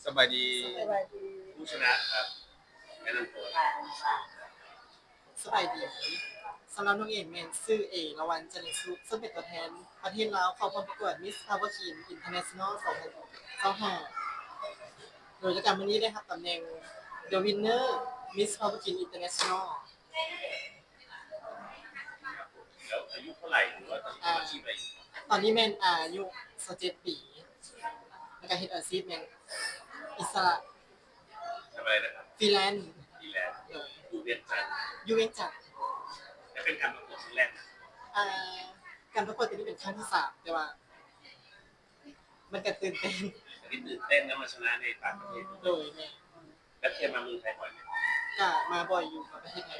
ສະບາຍດີ ສະບາຍດີ ຜູ້ຊະນະຄັບ ແນະນຳຕົວ. ສະບາຍດີ ສຳລັບນ້ອງເອງແມ່ນຊື່ເອ ລະວັນ ຈັນເລີງສຸກ ເຊິ່ງເປັນຕົວແທນປະເທດລາວເຂົ້າຮ່ວມປະກວດ Miss Power Queen International ສອງພັນຊາວຫ້າ ໂດຍລະກະມື້ນີ້ໄດ້ຮັບຕຳແໜ່ງ The Winner Miss Power Queen International. ແລ້ວອາຍຸເທົ່າໃດ ຫຼືວ່າຕອນນີ້ ອາ ອາຊີບອະໄລ? ຕອນນີ້ແມ່ນອາຍຸຊາວເຈັດປີ ແລ້ວກະເຮັດອາຊີບແມ່ນອິດສະຫຼະ. ທຳອະໄລນະຄັບ? ຟຣີແລນ. ຟຣີແລນ. ໂດຍ. ຢູ່ວຽງຈັນ? ຢູ່ວຽງຈັນ. ແລ້ວເປັນການປະກວດຄັ້ງແລກນະ? ອາ ການປະກວດຕົວນີ້ເປັນຄັ້ງທີສາມ ແຕ່ວ່າ ມັນກະຕື່ນເຕັ້ນ. ອັນນີ້ຕື່ນເຕັ້ນນຳ ມາຊະນະໃນຕ່າງປະເທດ. ໂດຍ ແມ່ນ. ແລ້ວເຄີຍມາເມືອງໄທບ່ອຍໄໝ? ກະມາບ່ອຍຢູ່ ມາປະເທດໄທ.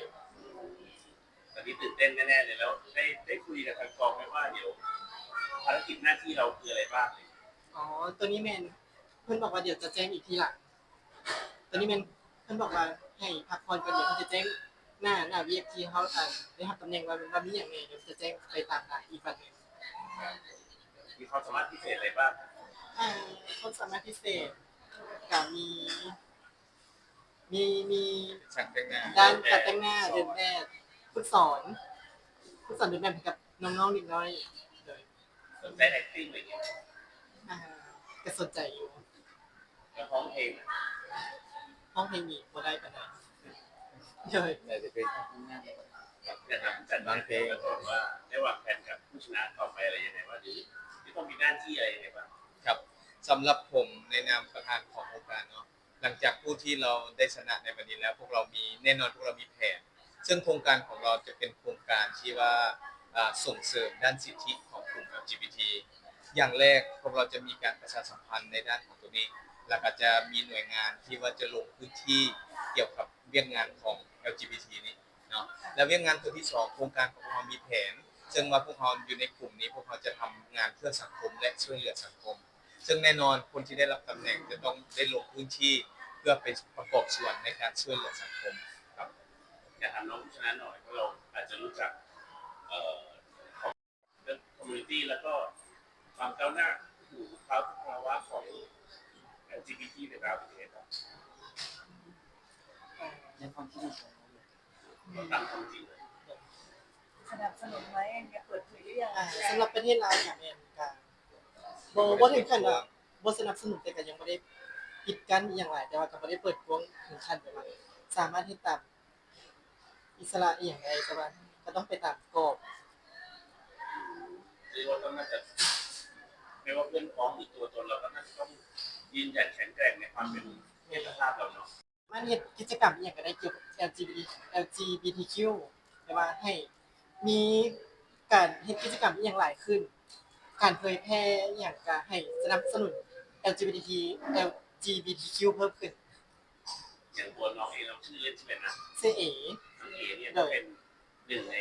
ອັນນີ້ຕື່ນເຕັ້ນແນ່ໆເລີຍ. ແລ້ວໄດ້ ໄດ້ຄຸຍກັບທາງກອງໄວ້ວ່າ ດຽວພາລະກິດໜ້າທີ່ເຮົາຄືອະໄລບ້າງ? ອໍ ໂຕນີ້ແມ່ນ ເພິ່ນບອກວ່າດຽວຈະແຈ້ງອີກທີຫຼັງ. ຕອນນີ້ແມ່ນເພິ່ນບອກວ່າໃຫ້ພັກຜ່ອນກ່ອນ ດຽວເພິ່ນຈະແຈ້ງໜ້າ ໜ້າວຽກທີ່ເຮົາ ອາ ໄດ້ຮັບຕຳແໜ່ງວ່າ ວ່າມີຫຍັງແດ່ ດຽວເພິ່ນຈະແຈ້ງໄປຕາມໜ້າອີກວັນໜຶ່ງ. ມີຄວາມສາມາດພິເສດໃດບ້າງ? ອາ ຄວາມສາມາດພິເສດກະມີ ມີ ມີ ຊ່າງແຕ່ງໜ້າ ດ້ານການແຕ່ງໜ້າ ເດີນແບບ ເດີນແບບ ຝຶກສອນ ຝຶກສອນເດີນແບບໃຫ້ກັບນ້ອງໆເດັກນ້ອຍ. ໂດຍ. ສົນໃຈແອັກຕິ້ງໄໝ? ອາ ກະສົນໃຈຢູ່. ແລ້ວຮ້ອງເພງລະ? ຮ້ອງເພງນີ້ບໍ່ໄດ້ປານໃດ. ໂດຍ. ໜ້າຈະເປັນ ຢາກຖາມຈັນ ຮ້ອງເພງ ວ່າໄດ້ວາງແຜນກັບຜູ້ຊະນະຕໍ່ໄປອະໄລຍັງໄງບ້າງ ຫຼື ຈະຕ້ອງມີໜ້າທີ່ອະໄລຍັງໄງບ້າງ? ຄັບ ສຳລັບຜົມໃນນາມປະທານຂອງໂຄງການເນາະ ຫຼັງຈາກຜູ້ທີ່ເຮົາໄດ້ຊະນະໃນວັນນີ້ແລ້ວ ພວກເຮົາມີ ແນ່ນອນພວກເຮົາມີແຜນ ເຊິ່ງໂຄງການຂອງເຮົາຈະເປັນໂຄງການທີ່ວ່າ ອາ ສົ່ງເສີມດ້ານສິດທິຂອງກຸ່ມ ແອລຈີບີທີ. ຢ່າງແລກ ພວກເຮົາຈະມີການປະຊາສຳພັນໃນດ້ານຂອງໂຕນີ້ ແລ້ວກະຈະມີໜ່ວຍງານທີ່ວ່າຈະລົງພື້ນທີ່ກ່ຽວກັບວຽກງານຂອງ ແອລຈີບີທີ ນີ້ເນາະ. ແລ້ວວຽກງານໂຕທີສອງ ໂຄງການຂອງພວກເຮົາມີແຜນ ເຊິ່ງວ່າພວກເຮົາຢູ່ໃນກຸ່ມນີ້ ພວກເຮົາຈະທຳງານເພື່ອສັງຄົມ ແລະ ຊ່ວຍເຫຼືອສັງຄົມ. ເຊິ່ງແນ່ນອນຄົນທີ່ໄດ້ຮັບຕຳແໜ່ງຈະຕ້ອງໄດ້ລົງພື້ນທີ່ເພື່ອໄປປະກອບສ່ວນໃນການຊ່ວຍເຫຼືອສັງຄົມ. ຄັບ ຢາກຖາມນ້ອງຜູ້ຊະນະໜ້ອຍ ເພາະເຮົາອາດຈະຮູ້ຈັກ ເອີ ເລື່ອງຄອມມູນິຕີ້ ແລ້ວກໍຄວາມກ້າວໜ້າ ຫຼື ວຸດພາວະຂອງ ແອລຈີບີທີ ໃນຕ່າງປະເທດ ໃນຄວາມຄິດເຫັນຂອງ ຕາມຄວາມຈິງ ສະໜັບສະໜູນໄໝ ເປີດເຜີຍຫຼືຍັງ? ອາ ສຳລັບປະເທດລາວກະແມ່ນກະ ບໍ່ ບໍ່ເຖິງຂັ້ນວ່າບໍ່ສະໜັບສະໜູນ ແຕ່ກະຍັງບໍ່ໄດ້ປິດກັ້ນອີ່ຫຍັງຫຼາຍ ແຕ່ວ່າກະບໍ່ໄດ້ເປີດກວ້າງເຖິງຂັ້ນແບບວ່າສາມາດເຮັດຕາມອິດສະຫຼະອີ່ຫຍັງໄດ້ ແຕ່ວ່າກະຕ້ອງໄປຕາມກອບ. ເລີຍວ່າຕ້ອງໜ້າຈະ ແມ່ນວ່າເພື່ອນພ້ອມ ຫຼື ຕົວຕົນ ເຮົາກະໜ້າຈະຕ້ອງຢືນຢັນແຂງແກຮ່ງໃນຄວາມເປັນເອກະພາບເຮົາເນາະ. ສາມາດເຮັດກິດຈະກຳອີ່ຫຍັງກະໄດ້ກ່ຽວກັບ ແອລຈີບີທີ ແອລຈີບີທີຄິວ ແຕ່ວ່າໃຫ້ມີການເຮັດກິດຈະກຳອີ່ຫຍັງຫຼາຍຂຶ້ນ ການເຜີຍແຜ່ອີ່ຫຍັງກະໃຫ້ສະໜັບສະໜູນ ແອລຈີບີທີ ແອລຈີບີທີຄິວ ເພີ່ມຂຶ້ນ. ຢ່າງຕົວນ້ອງເອງ ນ້ອງຊື່ເລ່ນຊື່ເປັນຫຍັງ? ຊື່ເອ. ນ້ອງເອນີ້ ໂດຍ ເປັນໜຶ່ງໃນ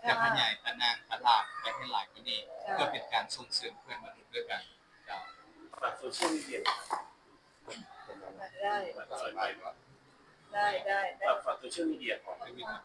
ຈະຂະຫຍາຍຕາໜ່າງຕະຫຼາດໄປໃຫ້ຫຼາຍກວ່ານີ້ ເພື່ອເປັນການສົ່ງເສີມເພື່ອນມະນຸດດ້ວຍກັນ. ເຈົ້າ. ຝາກໂຊຊຽວມີເດຍ ໄດ້ ຝາກໂຊຊຽວມີເດຍຂອງ ເປັນຫຍັງ?